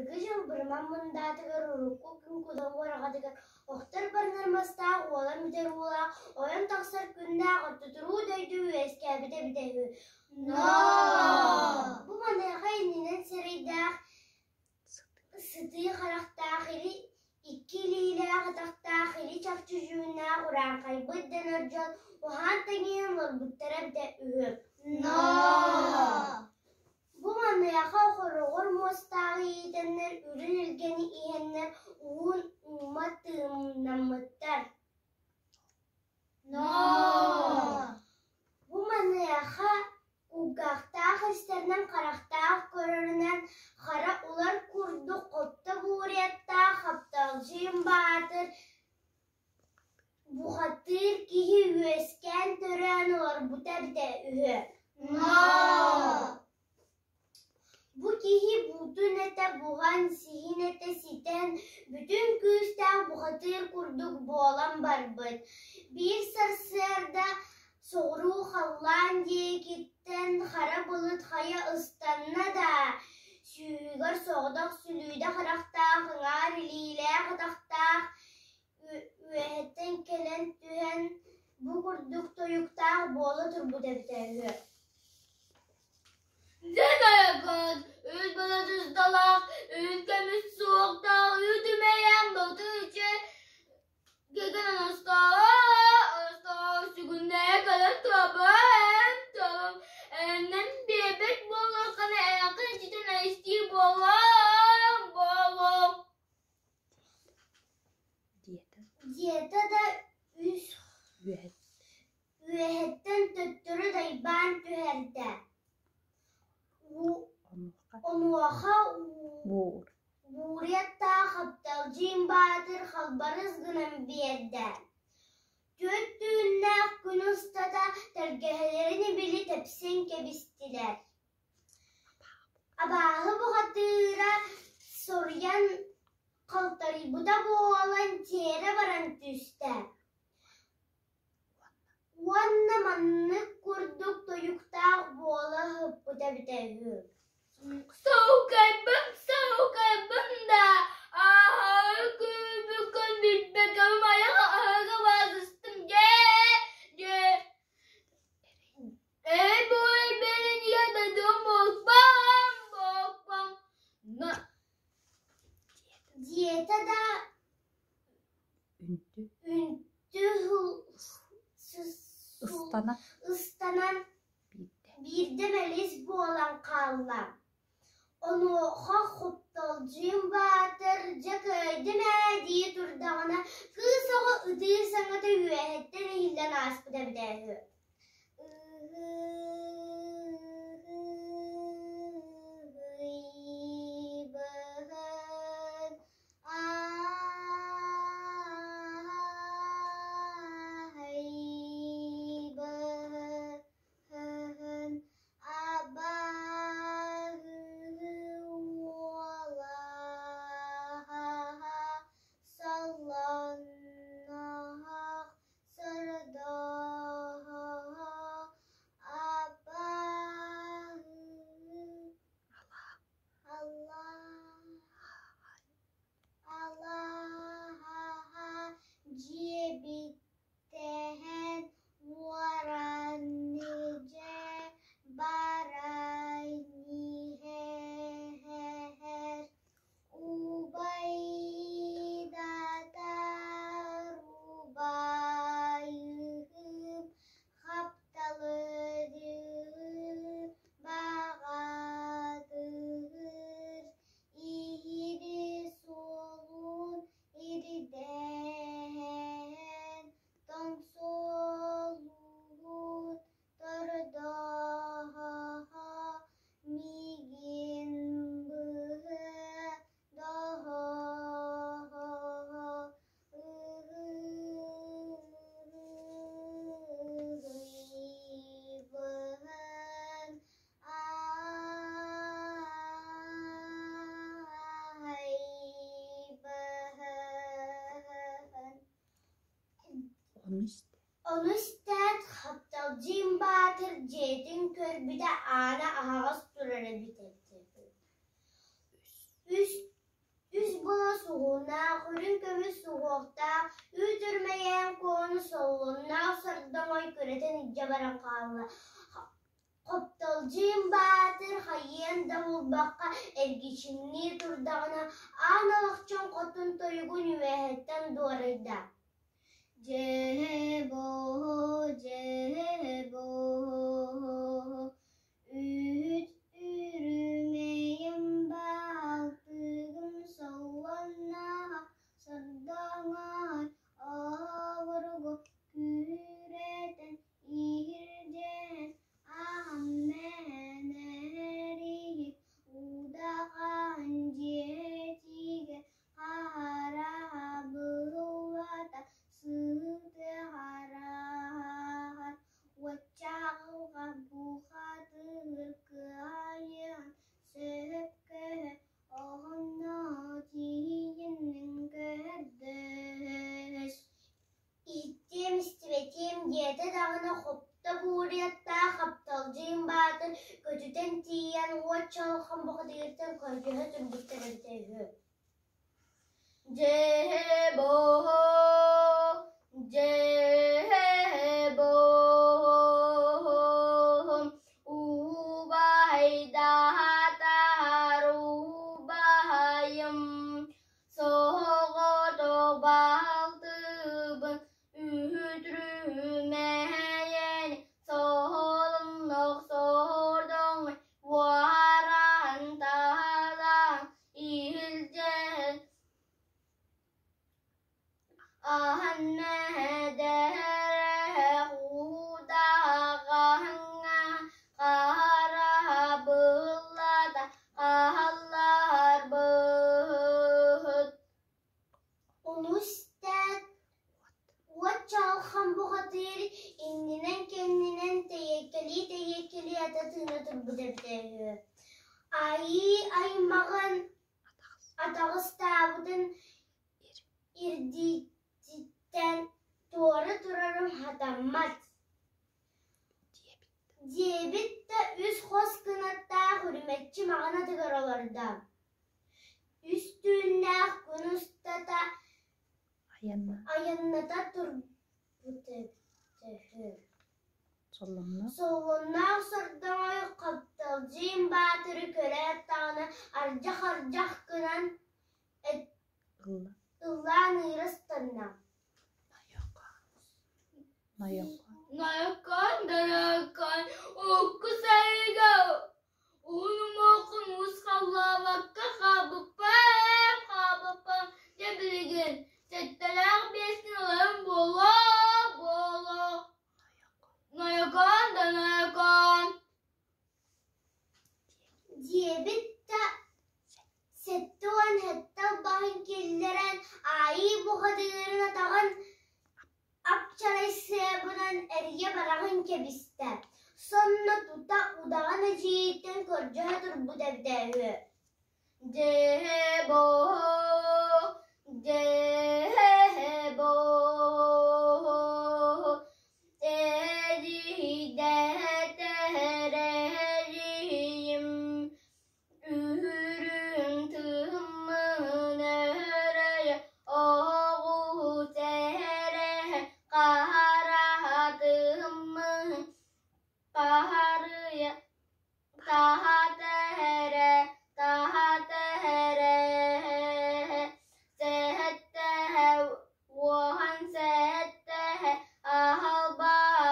Былыргы дьыл бырыман мындаатыгар урукку күн кудан уораҕатыгар охтор барынар мастаах, уолан бүтэр уулаах, ойон тахсар күннээх ортотуруу дойду үөскээбитэ эбитэ үһү. Ноо! Бу маныаха иннинэн сирэйдээх, сытыы харахтаах или икки илиилээх атахтаах или чахчы дьүһүннээх урааҥхайбыт дэнэр дьон уһаан тэҥинэн олорбуттара эбитэ үһү. Ноо! Бу маныаха хороҕор муостааҕы иитэннэр үрүҥ илгэни иһэннэр уһун ууммат тыыннаммыттар. Бу маныаха кулгаахтаах истэринэн, харахтаах көрөрүнэн хара улар курдук хопто буурйаттаах хапталдьыйын баатыр бухатыыр киһи үөскээн төрөөн олорбута эбитэ үһү. Бу киһи буутун этэ буһан, сиһин этэ ситэн, бүтүн күүстээх бухатыыр курдук буолан барбыт. Биир сарсыарда соҕуруу халлаан диэкиттэн хара былыт хайа ыстанна да, сүүһүгэр соҕотох сүлүүдэ харахтаах, ыҥаар илиилээх-атахтаах үөһэттэн кэлэн түһэн бу курдук тойуктаах буола турбут эбитэ үһү. Дьэ айакаат, үс былыт усталаах, үн көмүс суохтаах, үтүмэйэн ботуччу кэгэн оностоо, сүгүннэйэ кэлэн табам, табам, эннэн биэрбэт буоллаххына эйэххин иччитин айыстыы буолуом, буолуом. Диэтэ да үс үөһэттэн төттөрү дайбаан түһэрдэ. Онуоха Буурйаттаах Хапталдьыын Баатыр халбарыс гынан биэрдэ. Түөрт түүннээх күн устата тэлгэһэлэрин ибили тэпсэн кэбистилэр. Абааһы бухатыыра соруйан халтарыйбыта буолан тиэрэ баран түстэ уонна маннык курдук тойуктаах буола сыппыта эбитэ үһү. Соукайбын, соукайбын да, ааһары күүбүккүн билбэккэбин айах аһыга баасыстым дьээ, дьээ. Эй буой бэринигэ дойдум буолбам, буолбам. Диэтэ да үнтү ыстанан биирдэ мэлис буолан хаалла. Онуоха Хупталдьыын Баатыр дьэ кыайдым ээ дии турдаҕына, кыыс оҕо ытыыр саҥата үөһэттэн иһиллэн ааспыта эбитэ үһү. Сордооһо абааһы алаһа дьиэбиттэһэн уоранньыдьэ баран иһэр Убайдатар убайым хапталыры баҕатыыр иһири суолун ирдэһэн тоҥсуолуун Тордоһо миигин быһа доһо ыһыыбын аайбаһын Ону истээт, Хапталдьыын Баатыр дьиэтин көрбүтэ аана аһаҕас турар эбит Үс. былас уһуннаах, үрүҥ көмүс суһуохтаах, үүт үрмэйээн куону соллонноох сордоҥой күрэтэн илдьэ баран хаалла. Хоптолдьуйун Баатыр хайыан да булбакка эргичиҥнии турдаҕына, аан Алахчын хотун тойугун үөһэттэн дуорайда: Дьээ-боо, дьээ-боо, үүт үрүмэйим баалтыгым соллонноох сордоҥой оҕуругу күүрэтэн иһирдьээн аһан мээнэ-эрийик удаҕан дьиэтигэр хараҕа быһыллата сытыарар Уоччаҕылҕа бухатыыр кыайыан сөпкө оҕонно тиийиннин көрдөс. Иһиттиэм истибэтиэм диэтэ даҕаны хопто буурйаттаах хапталдьыйын баатын көтүтэн тиийэн уот чаҕылхан бухатыыртан көрдөһө турбуттар эбитэ үһү. Дьээ-боо, дьээ-боо, убайдаатар убайым, соҕотох балтыбын үтүрүмэйэн солоннох сордоҥ уоран талаан иһилдьэн аһан мэһэдэрэ удаҕаҥҥа харабыллата хаалларбыт. Ону истээт, уот чаҕылхан бухатыыр иннинэн-кэннинэн тэйиэккэлии-тэйиэккэлии ата тыына турбут эбитэ үһү. Айыы аймаҕын атаҕастаабытын ирдиититтэн туора турарым сатаммат диэбит да үс хос кынаттаах үрүмэччи маҕан атыгар олордо. Үс түүннээх күн устата айанната турбут эбитэ үһү. Соллонноох сордоҥой Хапталдьыйын Баатыры көрөөт даҕаны ардьах-ардьах гынан ыллаан ыыра ыстанна. Найыккан дараккан укку сайыга уһун уҥуоххун уус халлаабакка хаабыппам хаабыппам дьэ билигин сэттэлээх биэскин ыларым буолуо буолуо Найыкаан да найыкаан Диэбит да 77 албаһын киллэрэн Айыы бухатыырын атаҕын апчарай сыабынан эрийэ бараҕын кэбистэ, сонно тута удаҕан эдьиийиттэн көрдөһө турбут эбитэ үһү. Дьээ-боо, дьээ-боо, эдьиийдэтэр эдьиийим, үһүрүн тыыммын өрөйө оҕус эрэ хараатыммын Таһаарыйа таһаатэрэ таһаатэрэ сээттэһэ уоһан сээттэһэ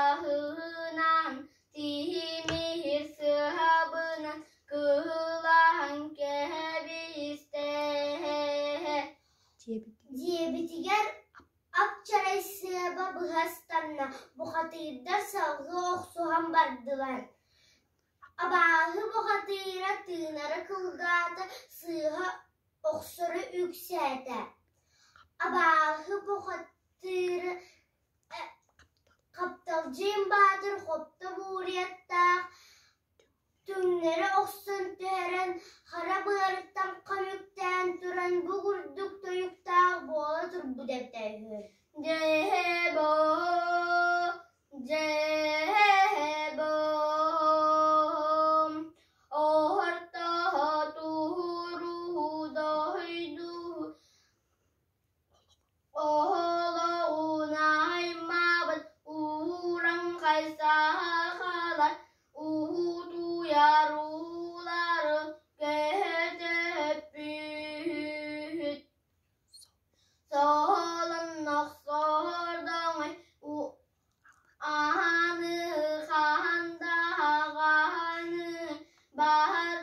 аһалбаһынан тиһимиһир сыһабынан кыһылаһан кэбистэ. Диэбитигэр ап-чарай сыаба быһа ыстанна, бухатыырдар салгыы охсуһан бардылар. Абааһы бухатыыра тыынара кылгаата, сыыһа охсоро үксээтэ. Абааһы бухатыыра Хапталдьыйын Баатыр хопто буурйаттаах Түҥнэри охсон түһэрэн, хара быарыттан хам үктээн туран бу курдук тойуктаах буола турбут эбитэ үһү. Дьээ-боо, дьээ-боо, оһортоһо туһуруһу дойду.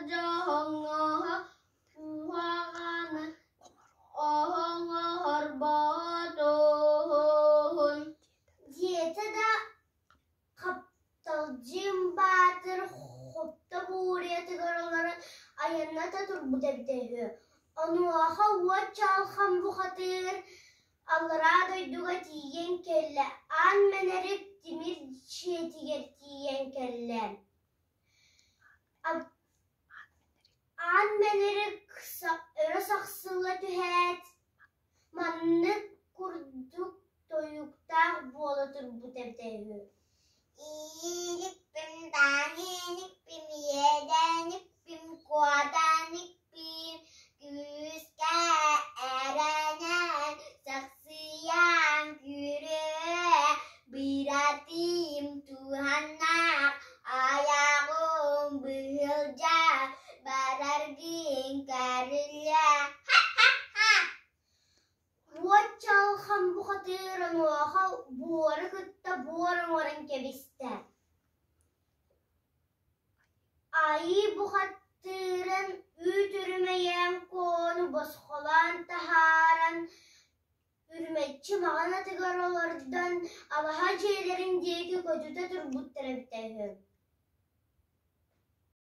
дьоҥҥо куһаҕаны оҥорботун Диэтэ да Хапталдьыым Баатыр хопто буурайатыгар олорон айанната турбут эбитэ үһү. Онуоха уот чаҕылхан бухатыыр аллараа дойдуга тиийэн кэллэ, аан мэнэрик тимир дьиэтигэр тиийэн кэллэ. Аан мэнэрик өрө сахсылла түһээт, маннык курдук тойуктаах буола турбут эбитэ үһү. Иирикпин, тааниникпин, иэдээникпин, куотааникпин, күүскэ эрэнэн, сахсыйан күрүө, быратыым туһаннаах, айаҕым быһылдьа, бараргын көрүллэ. Ха-ха-ха! Уот чалхан бухатыыр онуоха буору кытта буор оҥорон кэбистэ. Айыы бухатыырын үүт үрүмэйээн куону босхолоон таһааран, үрүмэччи маҕан атыгар олордон, алаһа дьиэлэрин диэки көтүтэ турбуттар эбитэ үһү.